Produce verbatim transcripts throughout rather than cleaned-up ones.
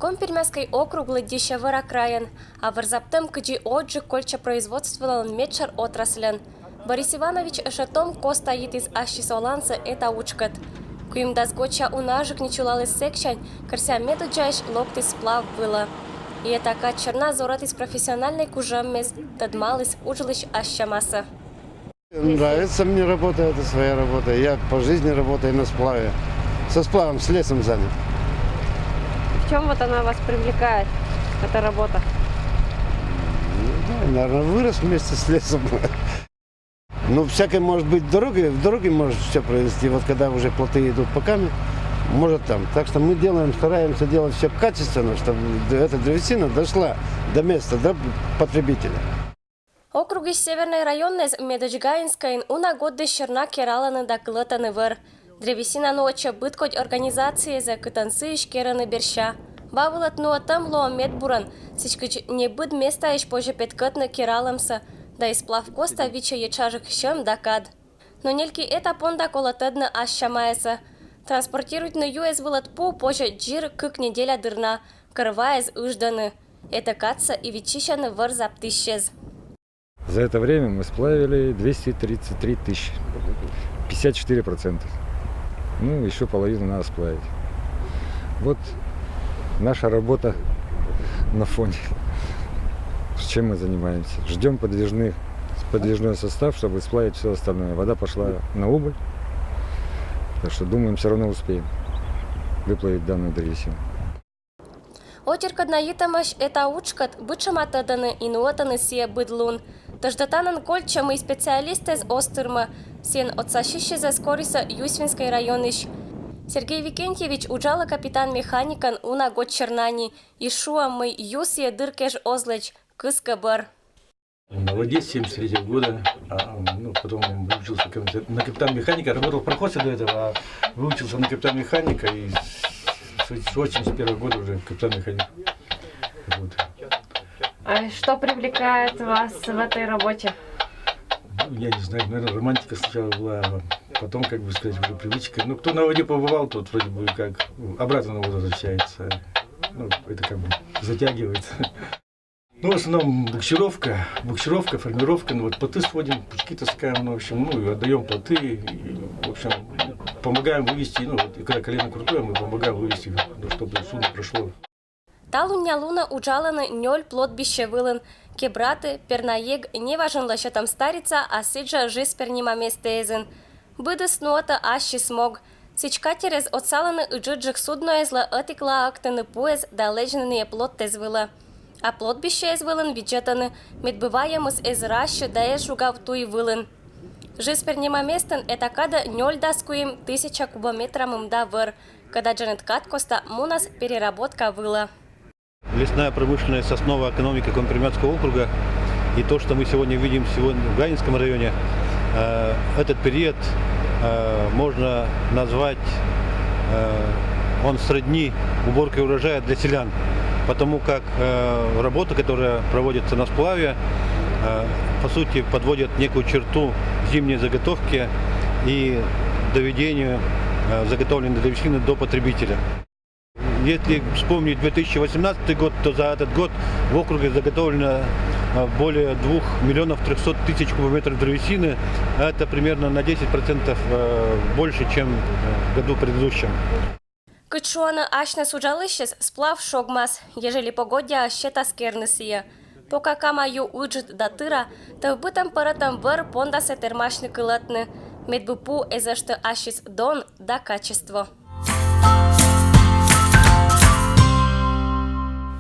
Коми-Пермяцкӧй округ лыддьыссьӧ вӧра крайӧн, а вӧрзаптӧм кыдзи ӧтджык кольччӧ производстволӧн медшӧр отрасльӧн. Борис Иванович ӧшӧ том коста йитіс ассьыс олансӧ эта уджкӧд. Куимдас годся унажык ни чулаліс сэксянь, кӧрся медудзаысь локтіс сплав вылӧ. И эта кад сёрна зорӧтіс профессиональнӧй кужӧммис, тӧдмаліс уджлысь ассьӧмасӧ. Нравится мне работа, это своя работа. Я по жизни работаю на сплаве. Со сплавом, с лесом занят. В чем вот она вас привлекает, эта работа? Не знаю, наверное, вырос вместе с лесом. Ну, всякое может быть в дороге, в дороге может все произойти. Вот когда уже плоты идут по камню, может там. Так что мы делаем, стараемся делать все качественно, чтобы эта древесина дошла до места, до потребителя. Округысь севернӧй районнэз Медучгаинскӧйын уна годысь сёрна кералӧны да кылӧтӧны вӧр. Древесина нуӧдчӧ быдкодь организацияэзӧ, кытӧн сыысь керӧны берся. Ва вылад нуӧдтӧм лоӧ медбурӧн, сідзкӧ небыд местаысь позьӧ петкӧтны кералӧмсӧ, да и сплав коста виччӧ ещӧджык сьӧм да кад. Но нельки эта понда колӧ тӧдны ассьӧмаӧс. Транспортируйтны ю эз вылӧд пу позьӧ дзир-кык неделя дыр на, кӧр ваӧс ыждӧны. Эта кадсӧ и виччысьӧны вӧр заптысьсьыс. За это время мы сплавили двести тридцать три тысячи, пятьдесят четыре процента. Ну, еще половину надо сплавить. Вот наша работа на фоне. С чем мы занимаемся? Ждем подвижных, подвижной состав, чтобы сплавить все остальное. Вода пошла на убыль. Так что думаем, все равно успеем выплавить данную древесину. Очеркӧд на йитӧмӧсь эта уджкӧд быдшӧма тӧдӧны и нуӧдтӧны сійӧ быд лун. Тӧждӧ тані кольччӧ, мый специалистэз оз тырмӧ. Сійӧн отсасьысьыс корисӧ Юсвинскӧй районысь. Сергей Викентьевич уджалӧ капитан-механикӧн уна годсьӧрна ни и шуӧ, мый ю сійӧ дыр кеж оз лэдз, кыскӧ бӧр. На воде с семьдесят третьего года, а, ну, потом выучился на капитан-механика, работал в пароходстве до этого, а выучился на капитан-механика и с восемьдесят первого года уже капитан-механик. Вот. А что привлекает вас в этой работе? Ну, я не знаю, наверное, романтика сначала была, а потом, как бы сказать, уже привычка. Ну, кто на воде побывал, тот вроде бы как обратно на воду возвращается. Ну, это как бы затягивает. Ну, в основном буксировка, буксировка, формировка, ну вот плоты сводим, пучки таскаем, ну, в общем, ну, и отдаем плоты, и, в общем, помогаем вывести, ну, вот, и когда колено крутое, мы помогаем вывести, ну, чтобы судно прошло. Талуння лунӧ уджалӧны нёль плотбище вылын. Кебраты, Пернаег, неважӧн лӧсьӧдӧм Старица, а сідзжӧ Жыс-Пернима местаэзын. Быдыс нуӧтӧ ассьыс мог. Сідз катерӧс отсалӧны ыджыдджык судноэзлы ӧтиклаӧ ӧктыны пуэз да лэдзны нӧ плотэз вылӧ. А плотбищеэз вылын видзӧдӧны, медбы вайӧмыс эз рассьы да эз жугав туй вылын. Жыс-Пернима местын эта кадӧ нёльдас куим тысяча кубометра мында вӧр, кӧда дженьыд кад коста мунас переработка вылӧ. Лесная промышленность — основа экономики Коми-Пермяцкого округа. И то, что мы сегодня видим сегодня в Гаинском районе, э, этот период э, можно назвать, э, он сродни уборке урожая для селян, потому как э, работы, которые проводятся на сплаве, э, по сути подводят некую черту зимней заготовки и доведению э, заготовленной древесины до потребителя. Если вспомнить две тысячи восемнадцатый год, то за этот год в округе заготовлено э, более двух миллионов трёхсот тысяч кубометров древесины. Это примерно на десять процентов э, больше, чем э, в году предыдущем. Кыдз шуӧны асьныс уджалысьыс, сплав шогмас, ежели погоддяыс сетас керны сійӧ. Пока Кама ю ыджыд да тыра, тӧвбытӧм-пӧрӧтӧм вӧр пондасӧ тэрмасьны кылӧтны, медбы пу эз ӧшты ассьыс дон да качество.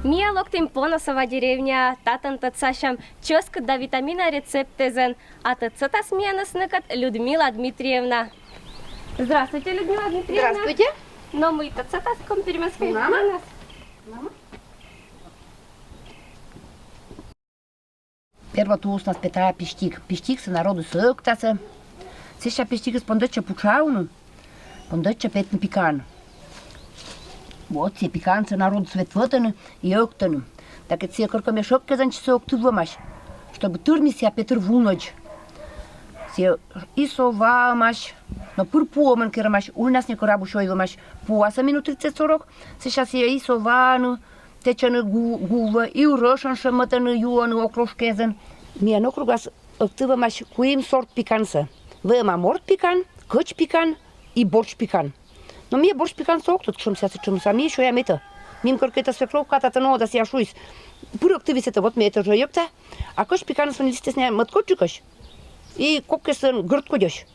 Миа локтім Поносова деревняӧ, татӧн тӧдсасям чӧскыд да витамина рецептъясӧн. А тӧдсӧдас миянӧс ныкӧд Людмила Дмитриевна. Здравствуйте, Людмила Дмитриевна. Здравствуйте. Но мый тӧдсӧдас коми-пермяцкӧй. Первотуснас петӧ пиштиг. Пиштигсӧ народыс ӧктасӧ. Сэсся пиштигсӧ пондӧтчӧ пучавны, пондӧтчӧ петны пикаӧн. Вот сійӧ пикаӧнсӧ народыс ветлӧтӧны и ӧктӧны. Так эд сійӧ коркӧ мешӧк кежлӧ сійӧ ог тырвӧмась, чтобы тырмис сійӧ петыр вунӧдз. Сійӧ и со ваӧмась, но пыр пуӧмӧн керӧмась, ульнас некор абу сёй вӧмась. Пуасӧ минут тридцать-сорок, сэсся сійӧ и со ваӧны, тэчӧны гу-, гувӧ, и рӧшӧн шӧмӧтӧны, юӧны окрошкаӧн. Миян округас ӧктывӧмась куим сорт пикансӧ. Вӧма морт пикан, кӧч пикан и борщ пикан. Но ми борщ пикансӧ ог тӧд, кутшӧм сійӧ, сэтшӧмыс, а ми сёям этӧ. Мем кӧркӧ этӧ свекровка татӧн, да сійӧ шуис: пыр ӧктывлысь этӧ, вот ме этӧ жӧ ӧкта. А кӧч пиканыс вӧлі листӧс нин мӧд кодджыкӧсь. И коккӧстӧн гӧрд кодьӧсь.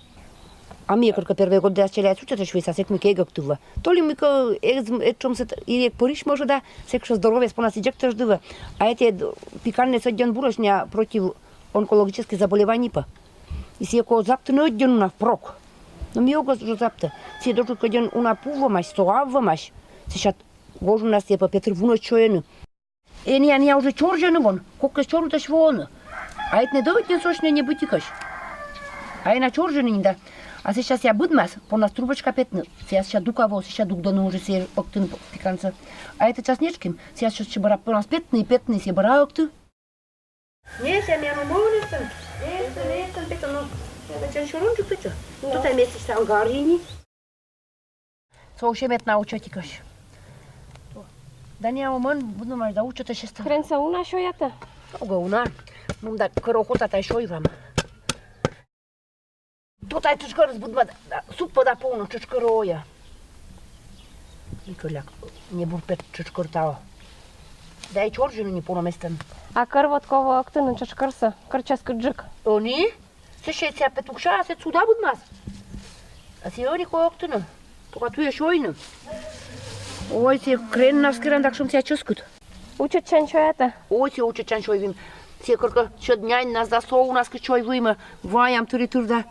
А ми кӧркӧ первой год да челядьӧс учӧтӧсь вӧлі, сэк ми эг ӧктывлы. То ли мыйкӧ эз, этшӧмсӧ и эг пӧрысь, может, да, сэк жӧ здоровьеыс понас ичӧт тшӧтш дивӧ. А эта пиканыс ӧдйӧн бурӧсь на против онкологических заболеваний пӧ. И сійӧс кӧ заптыны ӧдйӧн уна впрок. Но ми ог жӧ заптӧ. Сійӧ дошкыдкӧдӧн уна пуӧмась, со аввӧмась. Сэсся гожӧмнас сійӧс пӧ петыр вунӧдз сёйӧны. Ӧні, ӧні уже чорзьӧны вон, коккӧс чорыдӧсь воӧны. А ӧтнад ӧдйӧн сосьтӧ нин быттьӧкӧ. А ӧні чорзьӧны нин да. А сэсся сійӧ быдмас, понас трубочка петны. Сійӧ сэсся дука воӧ, сэсся дугдӧны уже сійӧ ӧктыны пикансӧ. А этӧ час нетшким, сійӧ час бара понас петны, петны, сійӧ бара ӧкты. Ме сійӧ, ме ӧні мӧвпыштам. Ме сійӧ, ме сійӧ петӧ, но. Ме сійӧ чорыдджык петӧ. Туй тай ме сійӧ ангарини. Со ещӧ мед на учӧтікӧсь. Да не, а мӧн буду май да учӧтӧсь эстӧн. Хренсӧ уна сёятӧ? Ог уна. Мун да кӧр охота, тай сёйвам. То тай тшӧтш кӧрыс быдмӧ да, суппӧ да повны тшӧтш кӧрӧ. Николяк, не бур пет тшӧтш кӧр таво. Да и чорзьӧны нин поном эстӧн. А кӧр вот ков ӧктыны тшӧтш кӧрсӧ, кӧр чӧскыдджык? Ӧні? Сэсся сійӧ петукша, а сэк суда быдмас. А сійӧ ӧні ков ӧктыны. Только туйӧ сёйны. Ой, сійӧ хреннас керан, да кутшӧм сійӧ чӧскыд. Учӧтчан сёятӧ? Ой, сійӧ учӧтчан сёйвим. Сійӧ кӧркӧ сьӧд няньнас да со унас кӧ сёйвимӧ. Ваям тыр и тыр да.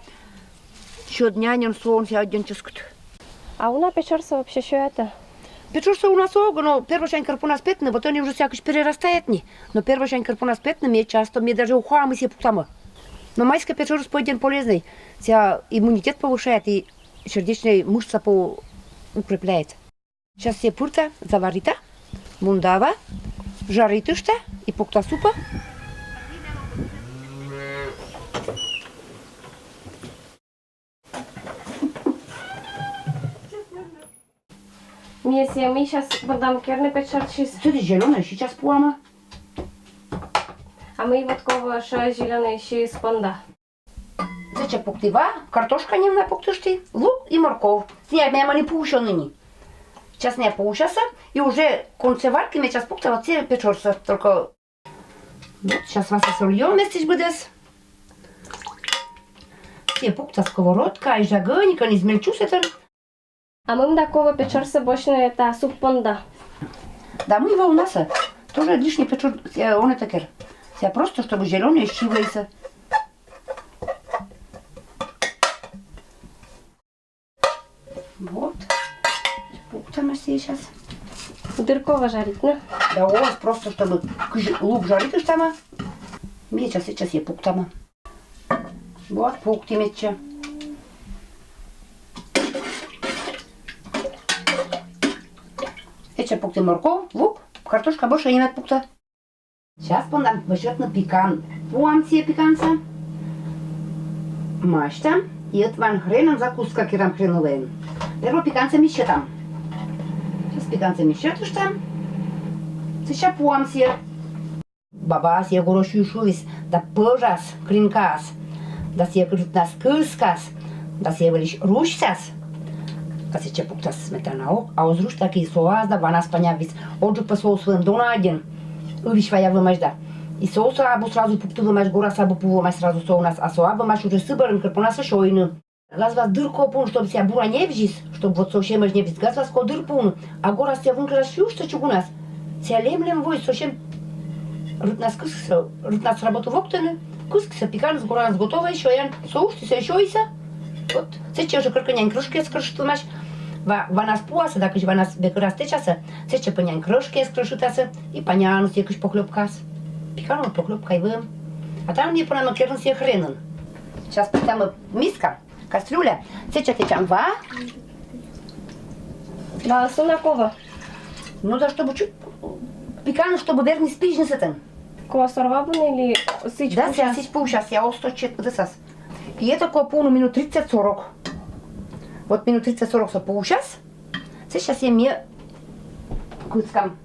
Сьӧд няньӧн, соӧн сійӧ ӧдйӧн чӧскыд. А уна печӧрсӧ вообще сёятӧ? Печӧрсӧ уна сё ог, но первойсянь кӧр понас петны, вот ӧні уже сійӧ кыдз перерастает нин. Но первойсянь кӧр понас петны, ме часто, ме даже ухо, а мый сійӧ пуктамӧ. Но майскӧ печӧрыс пӧ ӧдйӧн полезнӧй. Сійӧ иммунитет повышает и сердечные мышцы пӧ укрепляет. Сейчас сійӧ пырта, заварита, мунда ава, жаритышта и пукта супӧ. Ми сійӧ, ми сейчас будам керны печӧрсьыс. Сыті зелёнӧй, сейчас пуамӧ. А ми вот ков ещӧ зелёнӧйсьыс понда. Сэтчӧ пукті ва, картошка нин на пуктышті, лук и морков. Сійӧ менам ӧні пуысьӧны нин. Сейчас нин пуысясӧ, и уже в конце варки ме сейчас пукта вот сійӧ печӧрсӧ. Только вот сейчас васӧ сольём эстысь быдӧс. Сійӧ пукта сковородка, и жӧ гӧникӧн измельчу сэтӧн. А мый да ков печӧрсӧ босьтны, это суп понда? Да мый вӧлі унасӧ. Тоже лишний печӧр, э, он это кер. Сійӧ просто, чтобы зелёнӧй щи вӧлісӧ. Вот. Пуктамӧ сійӧ сейчас. Дыр ков жаритны? Да, ось просто, чтобы кыдз лук жаритыштамӧ. Ми сейчас, сейчас сійӧ пуктамӧ. Вот, пукті медся. Этчӧ пукті морков, лук, картошка больше не надо пукта. Сейчас понам вӧчӧдны пикан. Пуам сійӧ пикансӧ. Масьтам. И ӧтван хренӧн закуска керам хреновӧйӧн. Первой пикансӧ ми сетам. Сейчас пикансӧ ми сетыштам. Сейчас пуам сійӧ. Баба сійӧ горӧ сюй шуис, да пӧжас, кринкаас. Да сійӧ рытнас кыскас. Да сійӧ вӧлі русьсас. Да сэтчӧ пуктас сметанаӧн. А оз русьтӧг и соас да ванас панявліс. Отжык пӧ соус вӧлі дона ӧдйӧн. Ылысь ваявлӧмась да. И соус абу сразу пуктывлӧмась, горас абу пуӧмась сразу со унас. А со абу мась уже сы бӧрын, кӧр понас сёйны. Газ вылас дыр ков пуны, чтоб сійӧ бура не вӧзйис, чтоб вот совсем ӧз не вӧзйис, газ вылас ков дыр пуны. А горас сійӧ вункерас сюйыштӧ чугунас. Сійӧ лем-лем воис, совсем рытнас кыскисӧ, рытнас работу воктӧны, кыскисӧ, пиканыс горас готовӧй, сёян, со уджтіс сёйисӧ. Вот, сэтчӧ уже кӧркӧ нянь крӧшкаӧс крӧшитӧмась. Ва-, ванас пуасӧ, да кыдз ванас бекӧрас тэчасӧ, сэтчӧ пӧ нянь крӧшкаӧс крӧшитасӧ, и паняӧны сійӧ кыдз похлёбкаӧс. Пиканыс похлёбкаӧй вӧлі. А тані ми понам керны сійӧ хренӧн. Сейчас пуктам миска. Кастрюля. Сэтчӧ тэчам ва. Да, сійӧ на кого? Ну да, чтобы чуть пиканыс, чтобы вернис пижныс этӧн. Кого сорвабун или сідз? Да, пуысяс? Сідз пуысяс, я осточет дысас. И это копуну минут тридцать-сорок. Вот минут тридцать-сорок со получас. Сейчас я ме кыскам.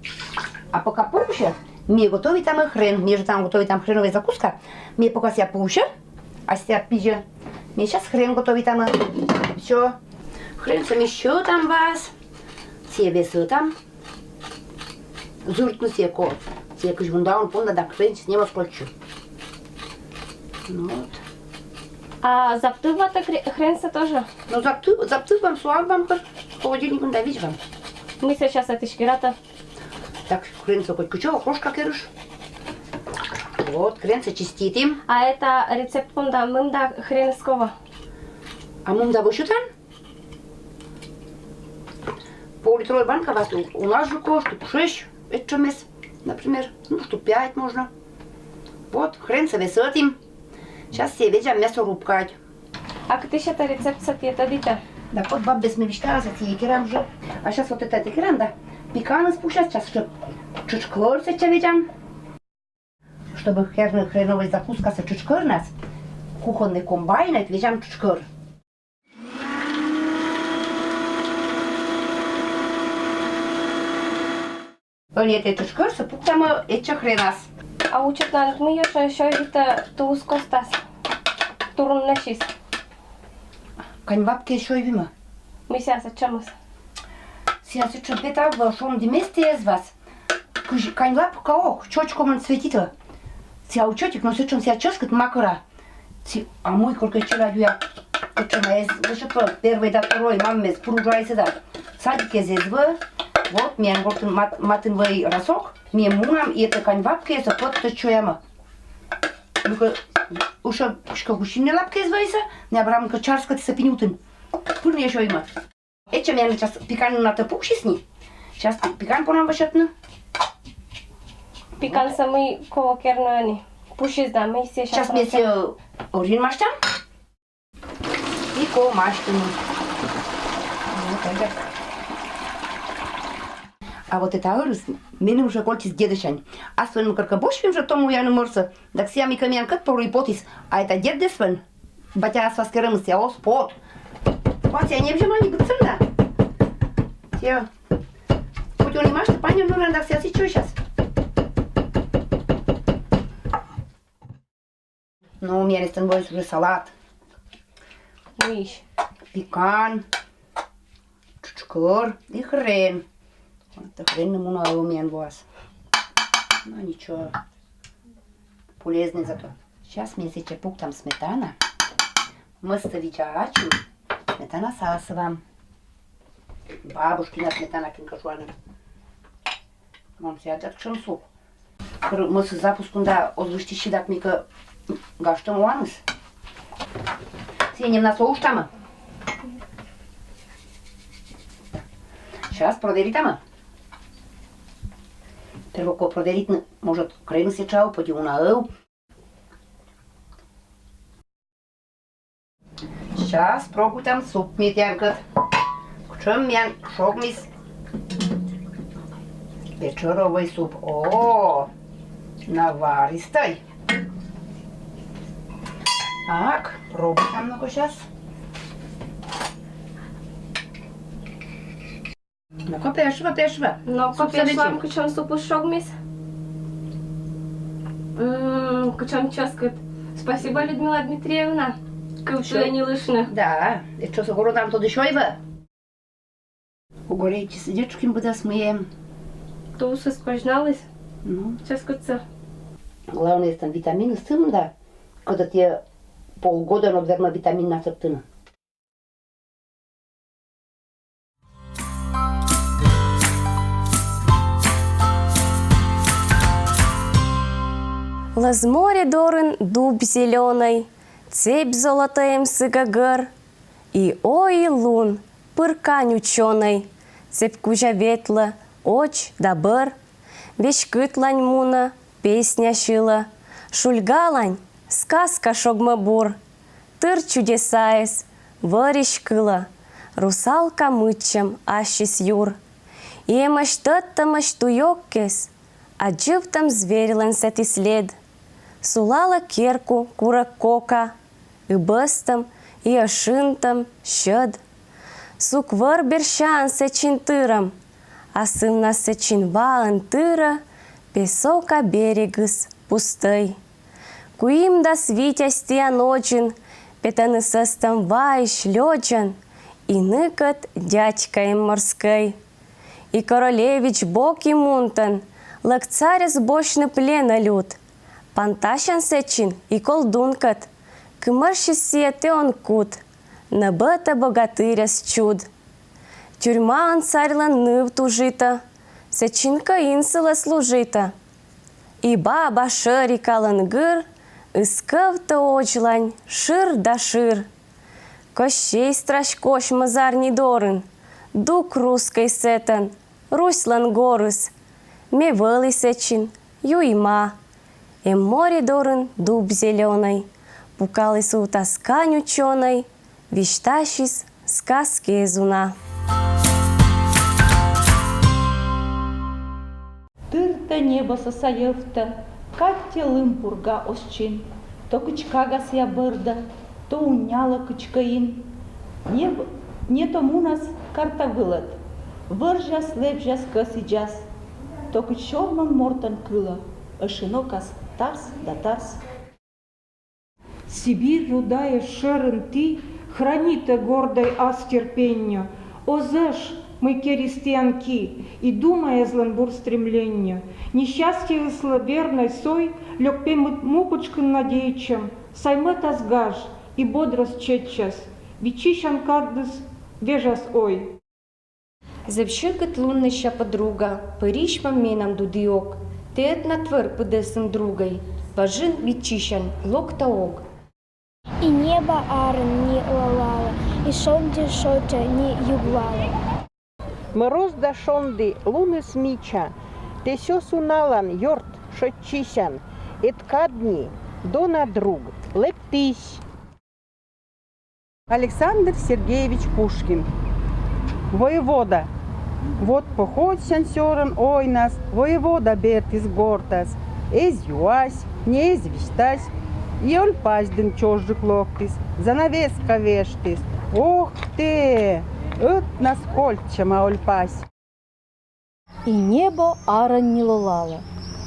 А пока получа, ме готовитам хрен. Ме же там готовитам хреновая закуска. Ме пока ся получа, а ся пиже. Ме сейчас хрен готовитам. Все. Хрен со ме сётам вас. Се весётам. Зуртну се ко. Се кыш вунда он понда да хрен с нема скольчу. Ну вот. А заптывата хре-, хрен со тоже? Ну, заптыв, заптывам, суагвам, кор холодильник да вижвам. Мый сейчас это шкирата. Так, хрен со хоть кучо, окрошка керыш. Вот, хрен со чиститим. А это рецепт мында, мында хрен из кого? А мында вышутан? Пол-литровая банка вас у, у нас же ко, штук шесть, этчемес, например, ну, штук пять можно. Вот, хрен со весётим. Сейчас се ведь мясо рубкать. А кытысь это рецепт со тіян тӧдіта? Да вот баб бес ме вишкала со тіян керам же. А сейчас вот это тіян керам, да. Пиканыс пушас, сейчас же чучкор сэтча ведям. Чтобы хрен-, хреновая закуска со чучкор нас, кухонный комбайн, это ведям чучкор. Ӧні это чучкор со пуктам этча хренас. А учытлан, мый ещё, ещё это туус костас. Турун нащис. Каньвапке ещё и вима. Мый сяса чамыс. Сяса чампета, шом диместеез вас. Кыш-, каньлапка ок, чочкомын светитӧ. Ся учётик, но сэтшӧм ся чӧскыд макӧра. Ся, а мый коркӧ чила юя. Сэтшӧм эз вышыпӧ первый да второй маммес пуружайсӧ да. Садикез эз вӧ. Вот, миян гортын мат-, матын вӧй расок. Ми мунам, и это каньвапкеыс пӧттӧ чоямӧ. Ну-ка, уж кышкӧ гусинь лапкеез вӧйсӧ, не абрамын кӧ чарскӧ тісӧ пинь утын. Пыр не чоймӧ. Этчӧ миян сейчас пикан на тӧ пуксис ни. Сейчас пикан понам вӧчӧтны. Пикан со мый кӧ керны ӧні. Пуксис да мый се. Сейчас ме се орин маштам. И кӧ маштам. Вот это. А вот это ӧрыс меным уже кольччис дедысянь. Аслым коркӧ босьтім же тому яны морсӧ. Так сія мый кӧ миян кӧть пору и потіс. А это деддіс вӧн. Батя ас васкерӧмыс, сія оз пот. Вася, не бжемани быдсӧн да. Сія. Хоть он и машты паньӧн нурӧн, да сія сідз чой сейчас. Ну, у меня есть уже салат. Мыйысь? Пикан, чучкор и хрен. Вот хрен муна у меня воас. Ну, ничего. Полезный зато. Сейчас ми сэтчӧ пуктам сметана. Мӧс сӧвича ачым. Сметана сасывам. Бабушкина сметана, кин кӧ шуӧны. Мон сія тӧдчӧм суп. Кор-, мӧс запускын да оз вышті сидак, ми кӧ гажтӧм уаныс. Сія нем на со уштамӧ. Сейчас проверитамӧ. Первой кӧ проверитны, может, хреныс этша, поди уна ӧв. Сейчас пробуйтам суп ми тіянкӧд. Кутшӧм миян шогмис печоровый суп. О, наваристӧй. Так, пробуйтам, ну-ка, сейчас. Ну-ка, пешва, пешва. Ну-ка, пешва, кутшӧм супыс шогмис. М, кутшӧм чӧскыд. Спасибо, Людмила Дмитриевна. Кыв тіянлы ньылыштны. Да, и чӧс огородам тодысь ойвӧ. Угорейчис дзечким быдас мыйӧм. Туусыс козьналіс. Ну. Чӧскыдсӧ. Главное, там витаминыс сымда. Когда те полгода, но верно витамин на сыптыны. Лӧз море дорын дуб зелёнӧй, цепь золотӧй эм сы гӧгӧр. И ой, и лун, пыр кань учёнӧй, цепь кузя ветлӧ оч да бӧр. Веськытлань мунӧ, песня сьылӧ, шульгалань сказка шогмӧ бур. Тыр чудесаыс вӧрысь кылӧ, русалка мыччӧм ассьыс юр. И эмӧсь тӧдтӧмӧсь туёккӧс, а дзывтӧм зверьлӧн сэті след. Сулалӧ керку курӧг кока, ыбӧстӧм и ӧшинтӧм сьӧд. Сук вӧр берсяӧн сэтчин тырӧм, а сывнас сэтчин ваӧн тырӧ песока берегыс пустӧй. Куимдас витязь тіян одзын петӧны сӧстӧм ваысь лёдзӧн, и ныкӧд дядькаӧн морскӧй. И королевич боки мунтӧн лӧк царьӧс босьтны пленӧ люд. Пантасян сэтчин и колдункӧд, кымӧрсьыс сійӧ тэ он кут, нӧ бӧтӧ богатырӧс чуд. Тюрьмаын царьлӧн ныв тужитӧ, сэтчин кӧин сылы служитӧ. И баба шӧрикалӧн гыр ыскӧвтӧ одзлань шыр да шыр. Кощей стрась косьмӧ зарни дорын, дук русскӧй сэтӧн, Русьлӧн горыс. Ме вӧлі сэтчин, юи ма. Эм море дорын дуб зелёнӧй, пукалі сувтас кань учёнӧй, висьтасис сказкаӧ эз уна. Тыртӧ небӧсӧ сайӧвтӧ, кадтӧ лым пурга оз чин, то кыдз кагасъя бӧрдӧ, то унялӧ кыдз кӧин. Не, не то мунас карта вылад, вӧрзяс-лэбзяс кӧсйидзас, то кыдз сёрмӧм мортӧн кылӧ, ӧшинокас тарс да тарс. Сибирь рудаяс шӧрын ті хранитӧ гордӧй ас терпенньӧ, оз ӧш, мый керис тіян ки, и дума эзлӧн бур стремленньӧ. Несчастьеыслы вернӧй сой лёк пемыд му пытшкын надейтчӧм, сай мӧдас гаж и бодрӧс чеччас, виччысян кадыс вежас ой. Зэв сьӧкыд лунныся подруга, пӧрысьмӧм менам дудиок, тэ ӧтнад вӧр пыдӧсын другӧй, важын виччысян, локта ог. И небо арын не лолалӧ, и шонді шоча не юглалӧ. Мороз да шонді, луныс мича, тэ сёс уналан ёрт шӧдчысян, эд кадны, дона друг, лэптысь. Александр Сергеевич Пушкин. Воевода. Вот походсянь сёрӧн ойнас воевода бертіс гортас. Эз юась, не эз висьтась, и Ольпась дін чожджык локтіс, занавеска вештіс. Ох тэ, ӧтнас кольччӧма Ольпась. И небо арын не лолалӧ.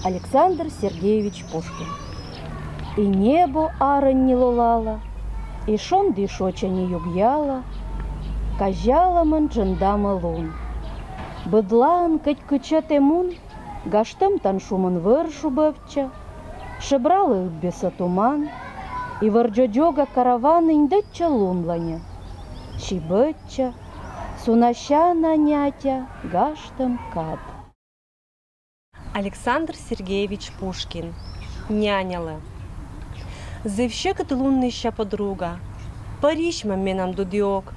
Александр Сергеевич Пушкин. И небо арын не лолалӧ, и шонді шоча не югъялӧ, казялӧмӧн джендамӧ лун. Быдлаын кӧть кытчӧ тэ мун, гажтӧмтан шумын вӧр шубӧвтчӧ, шебралӧ ыббесӧ туман, и вӧр дзодзога караванынь дӧдчӧ лунланьӧ, сибӧдчӧ, сунасяна нятя гажтӧм кад. Александр Сергеевич Пушкин. Нянялӧ. Зэв сьӧкыд лунныся подруга, пӧрысьмӧм менам дудиок,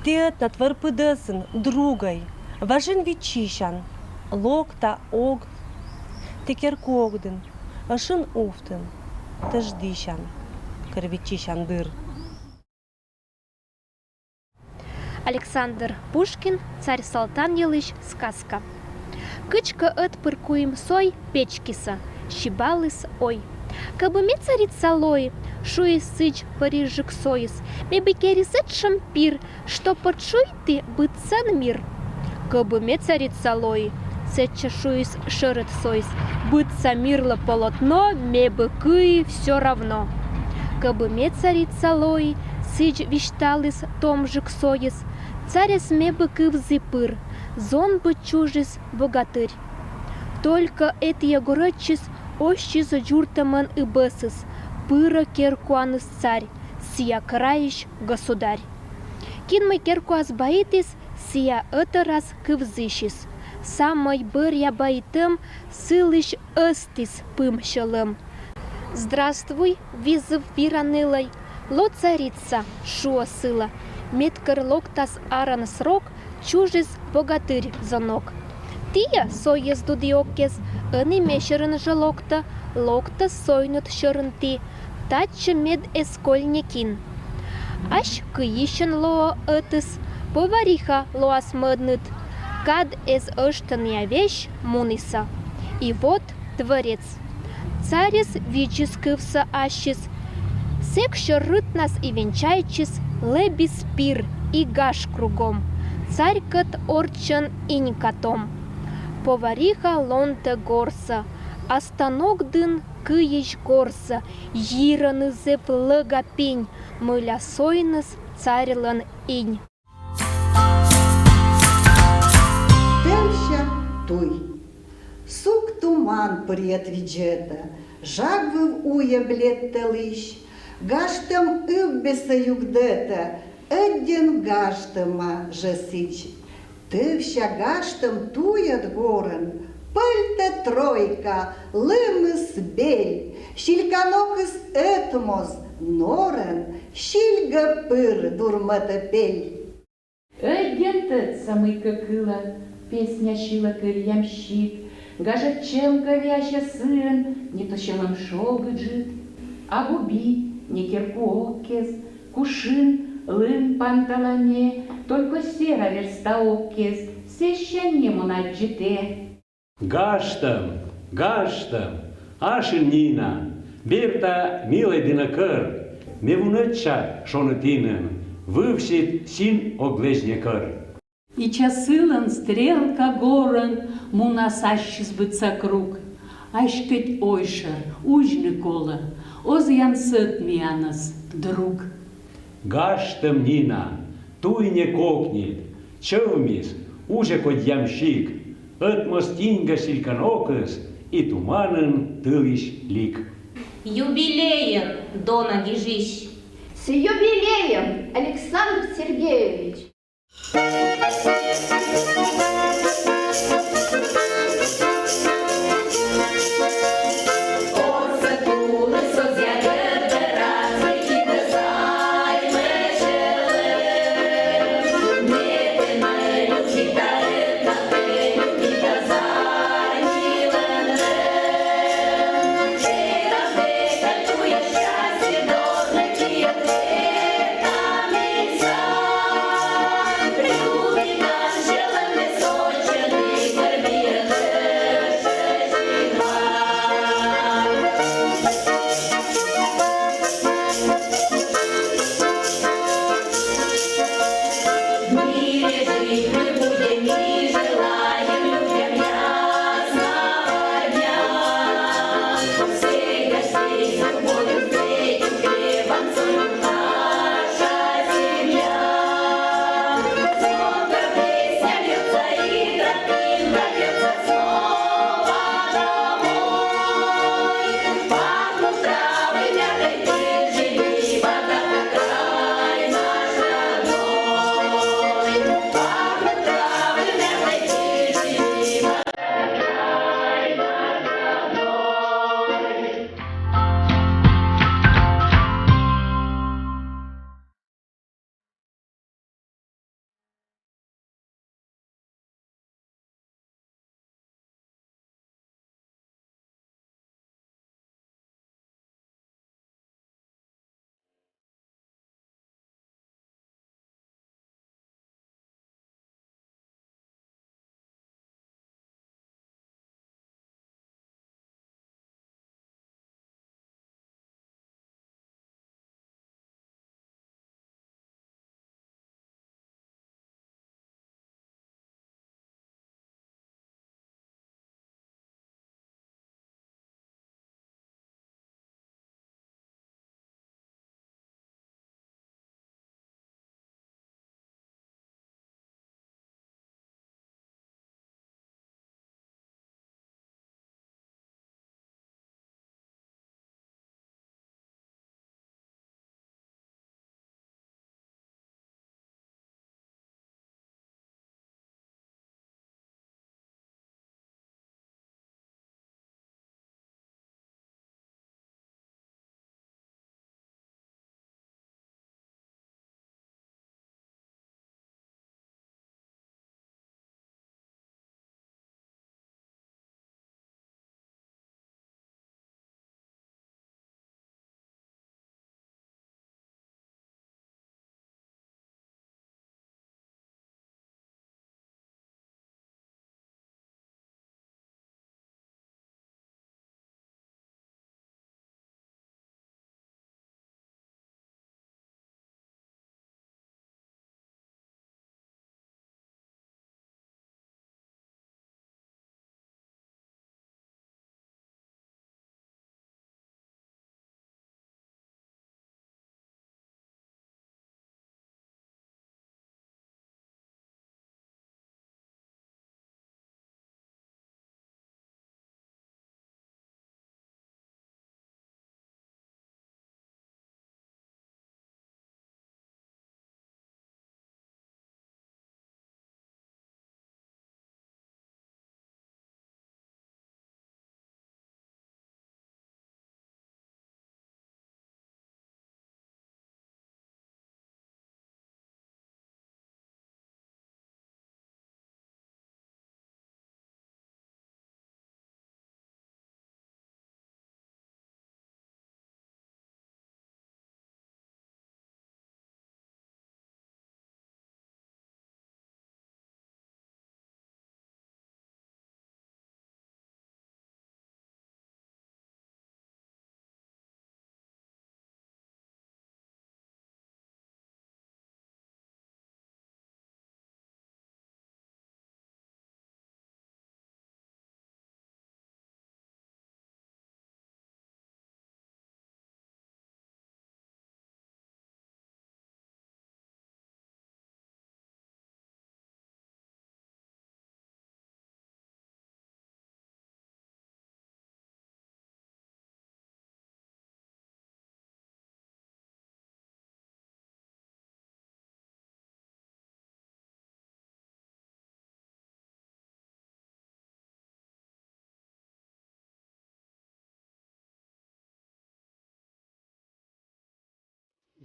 тэ ӧтнад вӧр пыдӧсын другӧй, важын виччысян, локта ог. Тэ керкуогдін, ӧшин увтін, тӧждысян, кӧр виччысян дыр. Александр Пушкин. «Царь-салтан» йылысь сказка. Кыдзкӧ ӧтпыр куим сой печкисӧ, сибаліс ой. «Кӧбы ме царица лои, — шуис сідз пӧрысьджык сойыс, — ме бы кери сэтшӧм пир, что пӧ чуйті быдсян мир». «Кӧбы ме царица лои, — сэтчӧ шуис шӧрыд сойыс, — быдса мирлӧ полотно ме бы кыи всё равно». «Кӧбы ме царица лои, — сідз висьталіс томджык сойыс, — царьӧс ме бы кывзі пыр, зон бы чужис богатырь». Только этійӧ горӧдсьыс оссис дзуртӧмӧн ыбӧсыс, пырӧ керкуаныс царь, сійӧ крайысь государь. Кин мый керкуас баитіс, сійӧ ӧтарас кывзысис. Самӧй бӧръя баитӧм сылысь ӧзтіс пым сьӧлӧм. «Здравствуй, — визыв вира нылӧй, — ло царица, — шуӧ сылӧ. — Медкӧр локтас арӧн срок, чужис богатырь зонок. Тіян сойӧс, дудиокӧс, ӧні ме сьӧрын жӧ локтӧ, локтӧ сойныд сьӧрын ті, татчӧ мед эз коль некин. Ась кыйысьӧн лоӧ ӧтыс, повариха лоас мӧдныд. Кад эз ӧштӧнъя весь, мунісӧ». И вот дворец. Царьыс видзис кывсӧ ассьыс, Сэк сё рытнас и венчайтчис лэбис пир и гаж кругом, царькӧт орччӧн инь катом. Повариха ломтӧ горсӧ, а станок дын кыйысь горсӧ йирӧны зэв лӧга пинь, мыля сойныс царьлӧн инь. Тӧвся туй. Сук туман пырйӧт видзӧдӧ, жагвыв уйӧ бледтӧ лысь, гажтӧм ывбесӧ югдӧтӧ, ӧддьӧн гажтӧма жӧ сідз. Тӧвся гажтӧм туйӧд горӧн пӧльтӧ тройка, лымыс бель, сильканокыс ӧтмоз, норӧн сильгӧ пыр дурмӧтӧ пель. Ӧддьӧн тӧдса мыйкӧ кылӧ, песня сьылӧ кыр ямщик, гажӧд чӧмкӧ веасьӧ сыӧн, не то сьӧлӧм шогыджык. Абу би, не керку ог кез, кушын лым панталане, только сера верста ог кез, сэсся не мун аддзытӧ. Гажтӧм, гажтӧм, ашын Нина, берта милӧй дінӧ кӧр, ме вунӧдча, шоныд инын, вывсьыд син ог лэдзны кӧр. И часылӧн стрелка горӧн мунас ассьыс быдса круг. Аськӧдз ойшӧр, узьны колӧ, оз янсӧд миянӧс, друг. Гажтӧм Нина, туй не кокнит, чӧвмис, узьӧ кодь ямщик, ӧтмоз тиньгӧ сильканокыс и туманын тылысь лик. Юбилеен, дона гижысь! С юбилеем, Александр Сергеевич!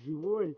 живой.